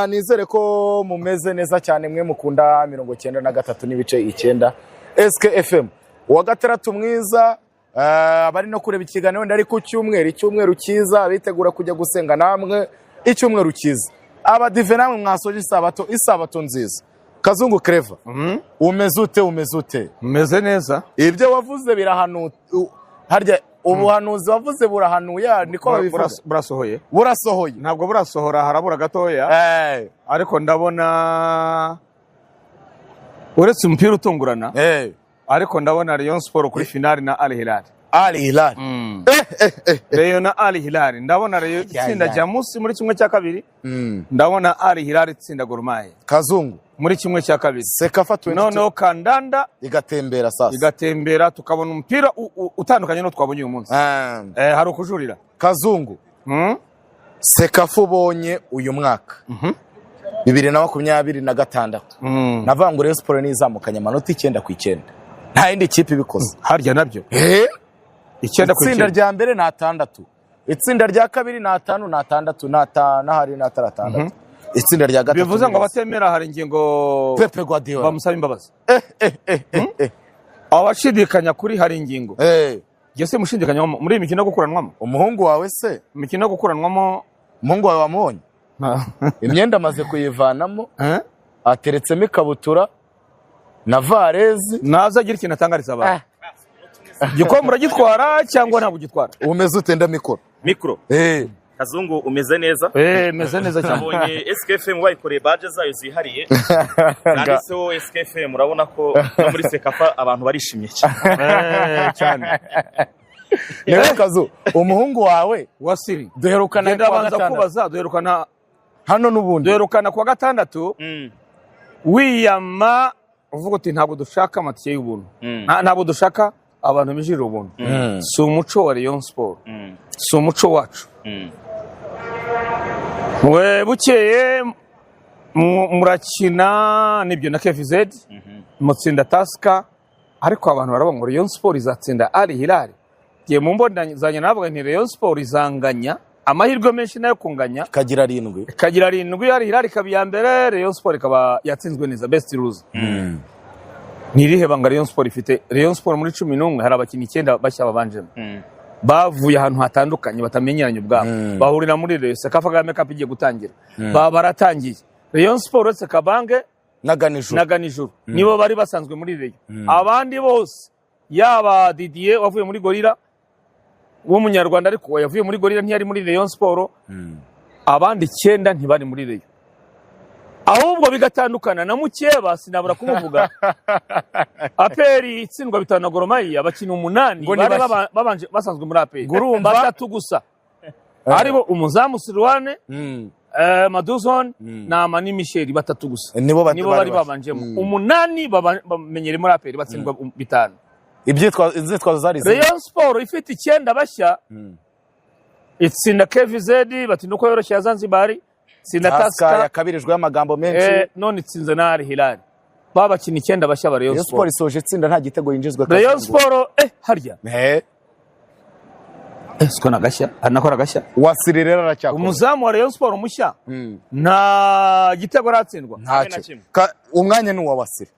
Nizere ko mumeze neza cyane, mwe mukunda 93.9 SK FM. Uwa gatandatu mwiza, abari no kureba ikiganiro wenda ari ku cyumweru, icyumweru cyiza, abitegura kujya gusenga namwe icyumweru cyiza, abadive namwe mwasoje isabato, isabato nziza. Kazungu Clever, umeze ute, umeze ute? Meze neza. Ibyo wavuze birahanu harya ubuhanuzi wavuze burahanuye, niko babivuga? Burasohoye. Burasohoye. Ntabwo burasohora, harabura gatoya. Ariko ndabona uretse umupira utungurana, ariko ndabona Rayon Sport kuri finali na Al Hilal. Al Hilal. Rayon na Al Hilal, ndabona Rayon itsinda Jamus muri 1/2. Ndabona Al Hilal itsinda Gor Mahia Kazungu, muri 1/2. CECAFA 22. Noneho kandanda igatembera sasa. Igatembera, tukabona umupira utandukanye n'uwo twabonye uyu munsi. Hari ukujurira. Kazungu, CECAFA ubonye uyu mwaka 2026, navuga ngo Rayon Sport nizamukanye amanota 9 ku 9, nta yindi kipe ibikoze. Harya nabyo? 9 ku Itsinda 9. rya mbere ni atandatu, itsinda rya kabiri ni atanu, ni atandatu, ni atanu, ahari ni atari atandatu, itsinda rya gatatu Bivuze ni ngo yose. abatemera hari ingingo Pepe Guardiola bamusaba imbabazi. Abashidikanya kuri hari ingingo, njye se mushidikanyamo muri iyi mikino yo gukuranwamo? Umuhungu wawe se? Imikino yo gukuranwamo. Umuhungu wawe wamubonye, imyenda amaze kuyivanamo, Eh? ateretsemo ikabutura na varezi. Naza agira ikintu atangariza abantu. Igikombe uragitwara cyangwa ntabwo ugitwara? Umeze ute? Ndamikoro. Mikoro. Kazungu, umeze neza? Eh, meze neza cyane. Nabonye SKFM bayikoreye badge zayo zihariye zanditseho SKFM. Urabona ko no muri CECAFA abantu barishimye cyane. Eh, cyane. Niwe Kazu, umuhungu wawe Wasiri, duherukana genda kuwa abanza gatandatu. kubaza, duherukana Hano n'ubundi. Duherukana kuwa gatandatu, wiyama uvuga uti ntabwo dushaka amatike y'ubuntu. Ntabwo dushaka abantu binjirira ubuntu. Si umuco wa Rayon Sport, si umuco wacu. We bukeye murakina nibyo na KVZ, mutsinda Tusker, ariko abantu baravuga ngo Rayon Sport izatsinda Al Hilal. Ngiye mu mbonezanya navuga nti Rayon Sport izanganya, amahirwe menshi nayo kunganya. Kagira arindwi. Ikagira arindwi, Al Hilal ikaba iya mbere, Rayon Sport ikaba yatsinzwe neza, best loser. Ni irihe banga Rayon Sport ifite? Rayon Sport muri 11 hari abakinnyi icyenda bashya babanjemo, bavuye ahantu hatandukanye, batamenyeranye ubwabo, bahurira muri Rayon. CECAFA Kagame Cup igiye gutangira, baba baratangiye. Rayon Sport uretse Kabange na Ganijuru. Na Ganijuru nibo bari basanzwe muri Rayon. Abandi bose, yaba Didier wavuye muri Gorilla w'umunyarwanda, ariko yavuye muri Gorilla, ntiyari muri Rayon Sport. Abandi icyenda ntibari muri Rayon. Ahubwo bigatandukana na mukeba, sinabura kumuvuga, APR itsindwa 5 na Gor Mahia, abakinnyi umunani Ngo ni bari bashya. babanje basanzwe muri APR, Urumva? batatu gusa aribo umuzamu Sirwane, Maduzone na Amani Michel, batatu gusa Nibo nibo bari bashya. babanjemo. Umunani bamenyere muri APR, batsindwa 5. Inzitwazo zari zimwe. Rayon Sport ifite icyenda bashya, itsinda KVZ, batinda uko yoroshye ya Zanzibar, itsinda Tusker Tusker, yakabirijweho amagambo menshi. None itsinze na Al Hilal, babakina icyenda bashya ba Rayon Rayon Sport Sport. isoje itsinda nta gitego yinjizwe. Rayon Kazungu. Sport, harya siko nagashya anakora agashya. Wasiri rero aracyakora. Umuzamu wa Rayon Sport mushya nta gitego aratsindwa. Ntacyo. Na kimwe. Umwanya ni uwa Wasiri.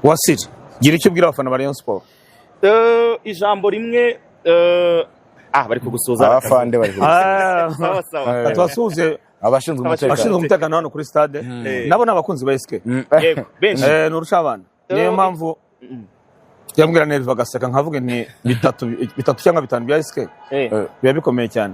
Wasiri, gira icyo ubwira abafana ba Rayon Sport. Ijambo rimwe, bari kugusuhuza. Abafande bari Sawa sawa. Tubasuhuze. Abashinzwe umutekano. Abashinzwe umutekano hano kuri stade nabo ni abakunzi ba SK. Yego, benshi. Ni urusha abana, niyo mpamvu yambwira neza bagaseka, nkavuga nti bitatu bitatu cyangwa bitanu bya SK biba bikomeye cyane.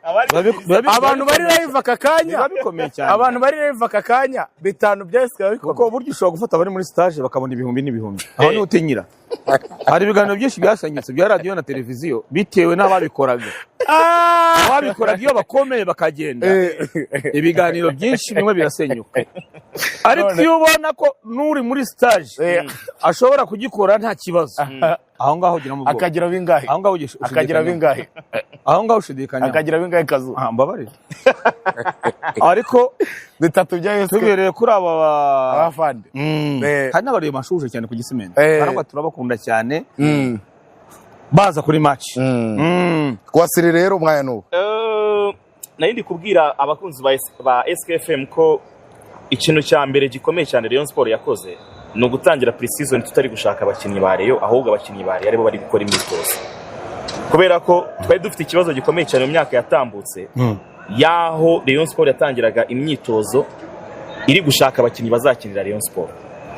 Abantu bari live aka kanya, Biba bikomeye cyane. abantu bari live aka kanya, bitanu bya SK biba Kuko bikomeye. burya ushobora gufata abari muri stage bakabona ibihumbi n'ibihumbi, aho niho utinyira. Hari ibiganiro byinshi byasenyutse bya radiyo na televiziyo bitewe n'ababikoraga. Ababikoraga iyo bakomeye bakagenda, ibiganiro byinshi bimwe birasenyuka. Ariko iyo ubona ko n'uri muri stage ashobora kugikora nta kibazo, aho ngaho ugira mu bwoba. Akagira bingahe? Aho ngaho Akagira ushidikanya. bingahe? Aho ngaho ushidikanya. Akagira bingahe, Kazu? Ah, mbabarira, ariko Bitatu bya SK. tubereye kuri aba Abafande. Hari n'abareba mashuje cyane ku Gisimenti, baravuga turabakunda cyane, baza kuri match. Wasiri rero umwanya n'ubu. Nari ndi kubwira abakunzi ba SKFM ko ikintu cya mbere gikomeye cyane Rayon Sport yakoze ni ugutangira pre-season tutari gushaka abakinnyi ba Rayon, ahubwo abakinnyi ba Rayon aribo bari gukora imyitozo, kubera ko twari dufite ikibazo gikomeye cyane mu myaka yatambutse, y'aho Rayon Sport yatangiraga imyitozo iri gushaka abakinnyi bazakinira Rayon Sport,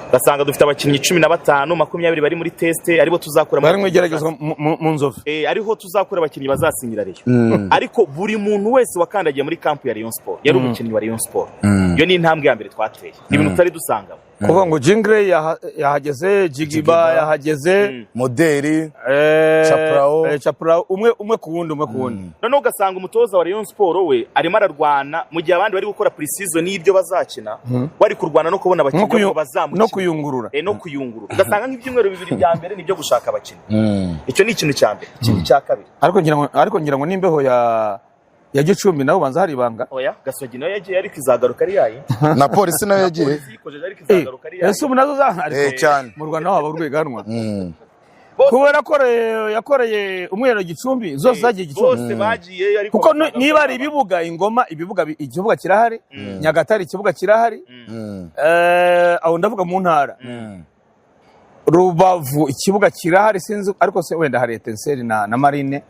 ugasanga dufite abakinnyi 15, 20 bari muri test, aribo tuzakura Bari mu igeragezwa mu Nzovu. Ariho tuzakura abakinnyi bazasinyira Rayon, ariko buri muntu wese wakandagiye muri camp ya Rayon Sport yari umukinnyi wa Rayon Sport. Iyo ni intambwe ya mbere twateye, ni ibintu tutari dusangamo. Kuvuga ngo Jingre yahageze, Jigiba yahageze, Moderi Chaprao. Chaprao, umwe umwe ku wundi, umwe ku wundi. Noneho ugasanga umutoza wa Rayon Sport we arimo ararwana mu gihe abandi bari gukora pre-season y'ibyo bazakina, bari kurwana no kubona abakinnyi ngo bazamukina No kuyungurura. No kuyungurura, ugasanga nk'ibyumweru 2 bya mbere nibyo gushaka abakinnyi. Icyo ni ikintu cya mbere. Ikindi cya kabiri, Ariko ngira ngo n'imbeho ya Gicumbi naho banza hari ibanga. Oya, Gasogi nayo yagiye, ariko izagaruka ari yayi. Na Polisi nayo yagiye. Polisi yikojeje, ariko izagaruka ari yayi. Ese ubu nazo za Eh, cyane. Mu Rwanda naho haba urweganwa Bose- kubera ko yakoreye umwero Gicumbi, zose zagiye Gicumbi. Bose bagiye, ariko Kuko niba ari ibibuga, Ingoma ibibuga ikibuga kirahari, Nyagatare ikibuga kirahari, aho ndavuga mu ntara, Rubavu ikibuga kirahari, sinzi ariko se wenda hari Etincelle na Marine.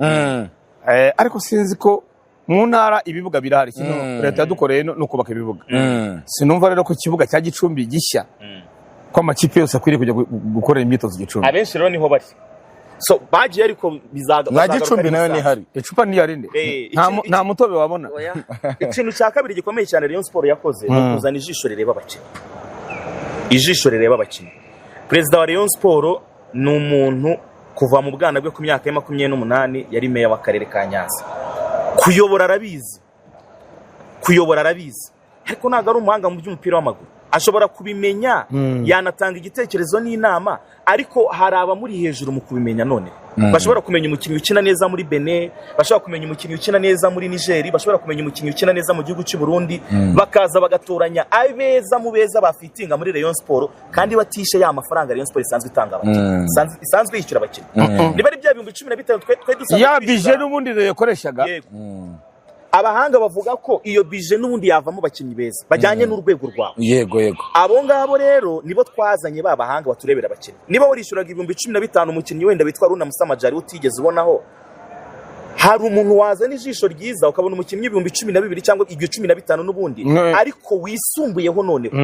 Ariko sinzi ko mu ntara ibibuga birahari. Kino leta yadukoreye no kubaka ibibuga. Sinumva rero ko ikibuga cya Gicumbi gishya, ko amakipe yose akwiriye kujya gukorera imyitozo Gicumbi. Abenshi rero niho bari, so bagiye, ariko bizaga Na Gicumbi nayo nihari. Icupa ntiyarinde. Nta mutobe wabona. Ikintu cya kabiri gikomeye cyane Rayon Sport yakoze ni ukuzana ijisho rireba abakinnyi, ijisho rireba abakinnyi. Perezida wa Rayon Sport ni umuntu kuva mu bwana bwe, ku myaka ya 28 yari meya w'akarere ka Nyanza. Kuyobora arabizi, kuyobora arabizi, ariko ntabwo ari umuhanga mu by'umupira w'amaguru. Ashobora kubimenya, yanatanga igitekerezo n'inama, ariko hari abamuri hejuru mu kubimenya. None bashobora kumenya umukinnyi ukina neza muri Benin, bashobora kumenya umukinnyi ukina neza muri Niger, bashobora kumenya umukinnyi ukina neza mu gihugu cy'u Burundi, bakaza bagatoranya abeza mu beza bafitinga muri Rayon Sport, kandi batishe ya mafaranga Rayon Sport isanzwe itanga abakinnyi, isanzwe yishyura abakinnyi. Niba ari bya 15,000 twari dusanzwe Ya twishyura. Budget n'ubundi rero yakoreshaga. Yego. Abahanga bavuga ko iyo budget n'ubundi yavamo abakinnyi beza bajyanye n'urwego rwawe. yego yego Abo ngabo rero nibo twazanye, ba bahanga baturebera abakinnyi. Niba warishyuraga 15,000 umukinnyi wenda witwa Runa Musamajari utigeze ubonaho, hari umuntu wazana ijisho ryiza ukabona umukinnyi 12,000 cyangwa ibyo 15 n'ubundi, ariko wisumbuyeho noneho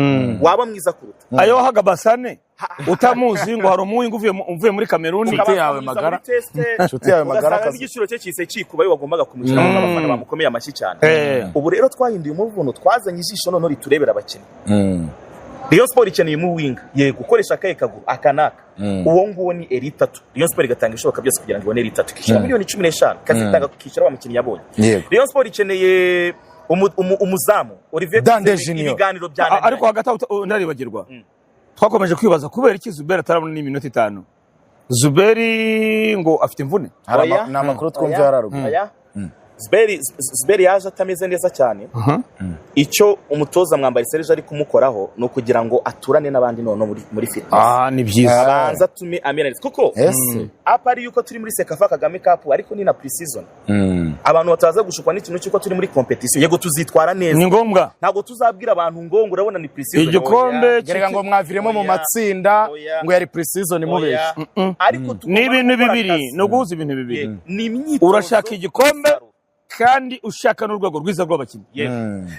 waba mwiza kuruta Ayo wahaga Basane utamuzi, ngo hari umuwinga uvuye muri Kameruni. Inshuti yawe Ukabanza magara. muri test, Inshuti yawe magara ugasanga akazi. n'igiciro cye kise kikuba, ayo wagombaga kumushyiraho, abafana bamukomeye amashyi cyane. Ubu rero twahinduye umuvuno, twazanye ijisho noneho riturebera abakinnyi. Rayon Sport ikeneye umuwinga, yego, ukoresha akahe kaguru aka n'aka, uwo nguwo ni Eritatu. Rayon Sport igatanga ibishoboka byose kugira ngo ibone Eritatu, ikishyura miliyoni 15, ikazitanga kukishyura wa mukinnyi yabonye. Rayon Sport ikeneye umuzamu Olivier Dande Twizere, Junior. ibiganiro byananiranye. Ariko hagati aho ntaribagirwa, twakomeje kwibaza kubera iki Zuberi atarabona n'iminota 5. Zuberi ngo afite imvune. Hari Oya. ni amakuru twumva Oya. yari haruguru. Oya. Zuberi yaje atameze neza cyane. Icyo umutoza Mwambari Serge ari kumukoraho ni ukugira ngo aturane n'abandi noneho muri fitness, Ah, ni byiza. abanza atume amera neza, kuko Ese apa ari yuko turi muri CECAFA Kagame Cup, ariko ni na pre-season. Abantu bataza gushukwa n'ikintu cy'uko turi muri competition. Yego, tuzitwara neza. Ni ngombwa. Ntabwo tuzabwira abantu ngo urabona ni pre-season. Igikombe Gerega ngo mwaviremo mu Oya. matsinda, Oya. ngo yari pre-season, mubeshye. Oya. Ariko tugomba Ni ibintu gukora bibiri, akazi. ni uguhuza ibintu bibiri. Yego. Ni imyitozo Urashaka igikombe n'umusaruro. kandi ushaka n'urwego rwiza rw'abakinnyi. Yego.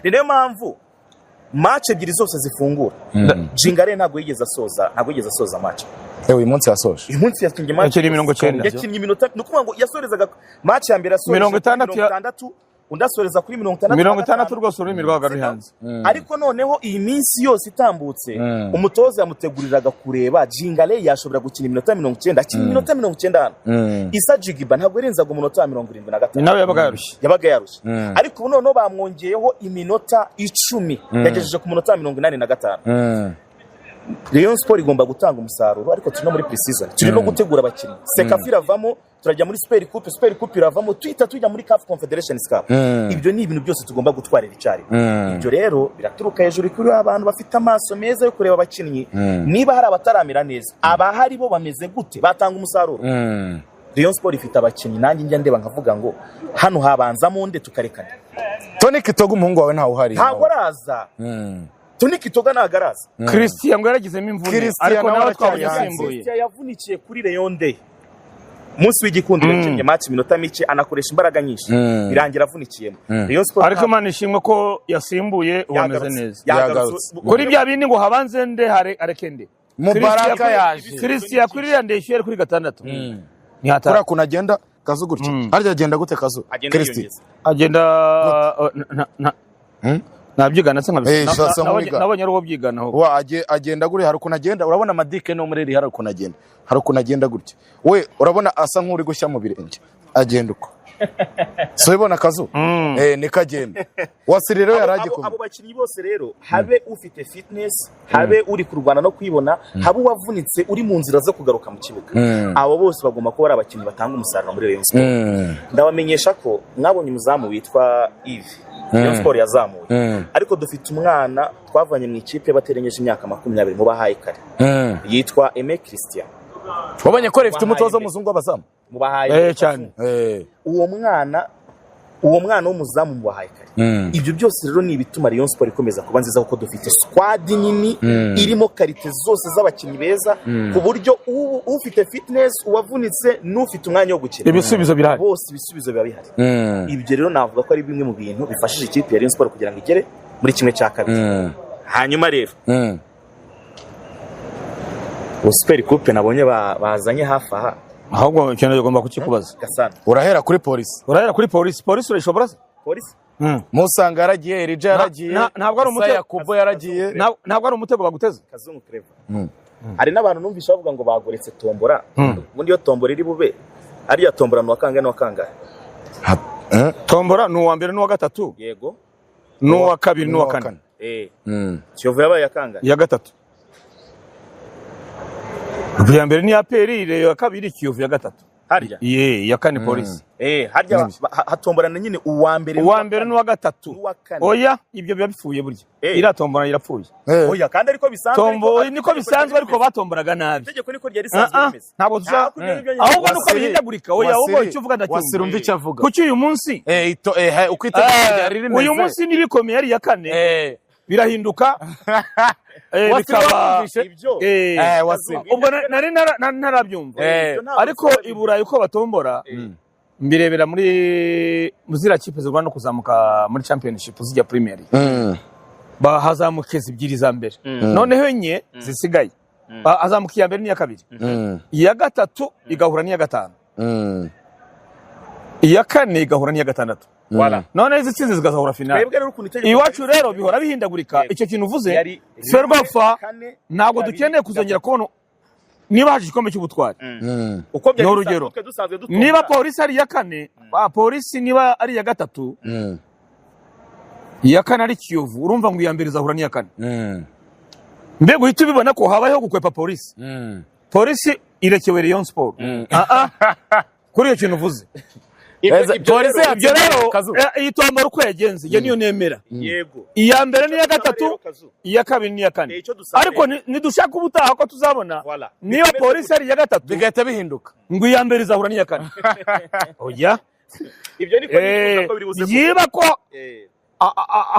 Ni nayo mpamvu match ebyiri zose zifungura, Jingare ntabwo yigeze asoza match. Uyu munsi yasoje. Uyu munsi yakinnye match. Yakinnye 90. Yakinnye iminota, ni ukuvuga ngo yasorezaga match ya mbere yasoreje 60 kuri 60, undi asoreza kuri 60 mirongo na itandatu gatanu. Rwose ururimi rwabaga ruri hanze. Ariko noneho iyi minsi yose itambutse, umutoza yamuteguriraga kureba Jingale yashobora gukina iminota 90, akina iminota 90 hano. Isa Jigiba ntabwo yarenzaga umunota wa 75. Ni nawe yabaga yarushye. Yabaga yarushye, ariko ubu noneho bamwongeyeho iminota 10, yagejeje ku munota wa 85. Rayon Sport igomba gutanga umusaruro, ariko turi no muri pre-season, turi no gutegura abakinnyi. CECAFA iravamo, turajya muri Super Coupe, Super Coupe iravamo, tuhita tujya muri CAF Confederation Cup. Ibyo ni ibintu byose tugomba gutwarira icyarimwe. Ibyo rero biraturuka hejuru kuri abantu bafite amaso meza yo kureba abakinnyi, niba hari abataramera neza, abahari bo bameze gute, batanga umusaruro. Rayon Sport ifite abakinnyi nanjye njya ndeba nkavuga ngo hano habanzamo nde tukarekana. Tony Kitoga, umuhungu wawe, ntawe uhari. Ntabwo araza. Tony Kitoga ntabwo araza. Christian ngo yaragizemo imvune, Christian ariko nawe nawe twabonye aracyari asimbuye. Christian yavunikiye kuri Rayon Day, umunsi w'Igikundiro. Yakinnye match iminota mike, anakoresha imbaraga nyinshi, birangira avunikiyemo. Rayon Sport Ariko Imana ishimwe ko yasimbuye, ubu ameze yagarutse. neza. Yagarutse. Yagarutse. Kuri bya bindi ngo habanze nde hare areke nde. Mubaraka yaje. Christian kuri iriya ndeshyo yari kuri gatandatu ntihata. Kuriya kuntu agenda Kazu gutya, harya agenda gute, Kazu? Agenda Christian yiyongeza. Agenda nabyigana se? Sasa nk'uwiga. Nabonye ari uwo byiganaho. Wa agenda gutya, hari ukuntu agenda, urabona amadike no muri hari ukuntu agenda, hari ukuntu agenda gutya. We urabona asa nk'uri gushya mu birenge, agenda uko. So ubibona, Kazu, niko agenda. Wasiri rero yari agikomeye. Abo bakinnyi bose rero, habe ufite fitness, habe uri kurwana no kwibona, habe uwavunitse uri mu nzira zo kugaruka mu kibuga, abo bose bagomba kuba ari abakinnyi batanga umusaruro muri Rayon Sport. Ndabamenyesha ko mwabonye umuzamu witwa Yves Rayon Sport yazamuye, ariko dufite umwana twavanye mu ikipe y'abatarengeje imyaka 20 mubahaye kare, yitwa Aime Christian. Wabonye ko rifite umutoza w'umuzungu w'abazamu? Mubahaye Cyane. Uwo mwana w'umuzamu mubahaye kare. Ibyo byose rero ni ibituma Rayon Sport ikomeza kuba nziza, kuko dufite squad nini irimo qualité zose z'abakinnyi beza, ku buryo ufite fitness, uwavunitse n'ufite umwanya wo gukina, Ibisubizo birahari. bose ibisubizo biba bihari. Ibyo rero navuga ko ari bimwe mu bintu bifashije ikipe ya Rayon Sport kugira ngo igere muri 1/2. Hanyuma rero ubu Super Coupe nabonye bazanye hafi aha. Ahubwo ikintu ugomba kukikubaza. Gasana. Urahera kuri Polisi. Urahera kuri Polisi. Polisi urayishobora se? Polisi. Musanga yaragiye, Erija yaragiye, Ntabwo ari Isa Yakubu yaragiye. Ntabwo ari umutego baguteze? Kazungu Clever, hari n'abantu numvise bavuga ngo bagoretse tombora. Ubundi iyo tombora iri bube ariya tombora ni uwa kangahe n'uwa kangahe? Tombora ni uwa mbere n'uwa gatatu, n'uwa kabiri n'uwa kane. Kiyovu yabaye iya kangahe? Iya gatatu. Iya mbere ni APR, iya kabiri Kiyovu, iya gatatu. Harya? Ye, iya kane Polisi. Harya hatomborana nyine uwa mbere Uwa mbere n'uwa gatatu. N'uwa kane. Oya, ibyo biba bipfuye burya. Iriya tombora irapfuye. Oya, kandi ariko bisanzwe. Tombo ariko niko bisanzwe, ariko batomboraga nabi. Itegeko niko ryari risanzwe rimeze. Ntabwo tuza Ntabwo ibyo ngibyo nyine. Ahubwo nuko bihindagurika. Oya, ahubwo icyo uvuga Wasiri, ndacyumva. umva icyo avuga. Kuki uyu munsi Uko itegeko ryari rimeze. Uyu munsi n'ibikomeye ari iya kane, birahinduka Wasiri, bikaba wamwumvishe? Ibyo Wasiri. Ubwo nari ntarabyumva. Ibyo ntabwo Ariko i Burayi uko batombora, mbirebera muri ziriya kipe zirwana no kuzamuka muri Championship zijya Premier League, bahazamuka ebyiri za mbere, noneho enye zisigaye hazamuka iya mbere n'iya kabiri, iya gatatu igahura n'iya gatanu, iya kane igahura n'iya gatandatu, Voilà. noneho izitsinze zigazahura finale. Twebwe rero ukuntu itegeko Iwacu rero bihora bihindagurika. Icyo kintu uvuze, Yari Ferwafa, kane, ntabwo kabiri, dukeneye kuzongera kubona niba haje igikombe cy'ubutwari. Uko byari Ni urugero. bisanzwe, twe dusanzwe dutombora. Niba Polisi ari iya kane, Polisi niba ari iya gatatu, iya kane ari Kiyovu, urumva ngo iya mbere izahura n'iya kane. Mbega uhita ubibona ko habayeho gukwepa Polisi. Polisi irekewe Rayon Sport. Kuri icyo kintu uvuze. Ibyo Polisi rero- Ibyo rero Kazu. Iyi tombora uko yagenze, iyo niyo nemera. Iya mbere n'iya gatatu, Rero, Kazu. iya kabiri n'iya kane. Icyo dusaba Ariko nidushaka ubutaha ko tuzabona Voilà. niba Polisi ari iya gatatu, Bigahita bihinduka. ngo iya mbere izahura n'iya kane, oya. Ibyo niko nifuza ko biri buze kuba. Yiba ko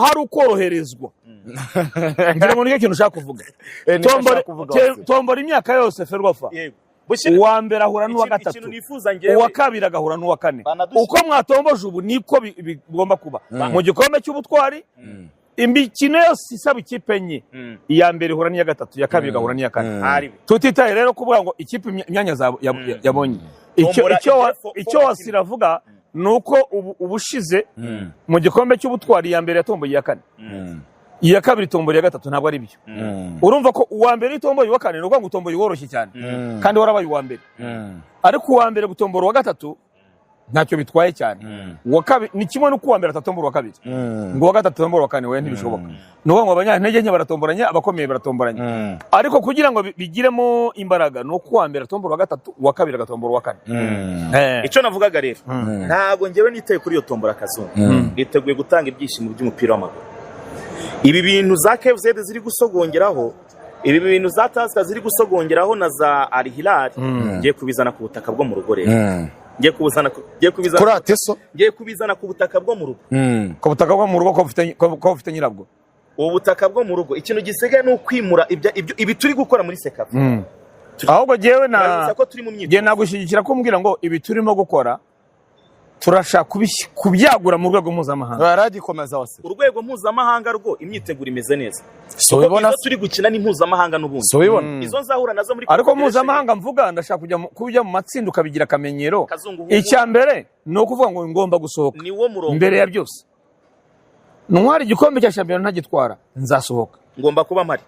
hari ukoroherezwa, ngira ngo nicyo kintu ushaka kuvuga. Nicyo nshaka kuvuga, Wasiri. Tombora imyaka yose, Ferwafa, Yego. uwa mbere ahura n'uwa gatatu, Ikintu nifuza njyewe uwa kabiri agahura n'uwa kane. Banadushyira- Uko mwatomboje ubu niko bigomba kuba mu gikombe cy'ubutwari. Imikino yose isaba ikipe enye, iya mbere ihura n'iya gatatu, iya kabiri igahura n'iya kane. Ari Tutitaye rero kuvuga ngo ikipe imyanya yabonye icyo. Tombora Icyo fo Wasira avuga ni uko ubu ubushize mu gikombe cy'ubutwari iya mbere yatomboye iya kane, iya kabiri itombora iya gatatu. Ntabwo ari byo. Urumva ko uwa mbere itomboye uwa kane, ni ukuvuga ngo utomboye uworoshye cyane kandi warabaye uwa mbere. Ariko uwa mbere gutombora uwa gatatu ntacyo bitwaye cyane. Uwa kabiri ni kimwe n'uko uwa mbere atatombora uwa kabiri, ngo uwa gatatu atombora uwa kane, we ntibishoboka. Ni ukuvuga ngo abanyantege nke baratomboranye, abakomeye baratomboranye. Ariko kugira ngo bigiremo imbaraga ni uko uwa mbere atombora uwa gatatu, uwa kabiri agatombora uwa kane. Icyo navugaga rero, ntabwo njyewe nitaye kuri iyo tombora, Kazungu. Niteguye gutanga ibyishimo by'umupira w'amaguru. Ibi bintu za KFZ ziri gusogongeraho Ibi bintu za Tusker ziri gusogongeraho na za Al Hilal, ngiye kubizana ku butaka bwo mu rugo rero. Ngiye kubizana Kuri Ateso. Ngiye kubizana ku butaka bwo mu rugo. Ku butaka bwo mu rugo, ko bufite nyirabwo. Ubu butaka bwo mu rugo, ikintu gisigaye ni ukwimura ibi turi gukora muri CECAFA. Ahubwo jyewe na Turabibutsa ko turi mu jye myitozo. Nagushyigikira kumbwira ngo ibi turimo gukora turashaka kubyagura mu rwego mpuzamahanga. Baragikomeza wase. Urwego mpuzamahanga rwo, imyiteguro imeze neza. So Kuko ubibona. izo turi gukina ni mpuzamahanga n'ubundi. So ubibona. Izo nzahura nazo muri Ariko Confederation- mpuzamahanga mvuga, ndashaka kujya mu matsinda ukabigira akamenyero. Kazungu, Icya mbere ni ukuvuga ngo ngomba gusohoka. Ni wo murongo. Mbere ya byose, ntwara igikombe cya shampiyona, ntagitwara nzasohoka. Ngomba kuba mpari.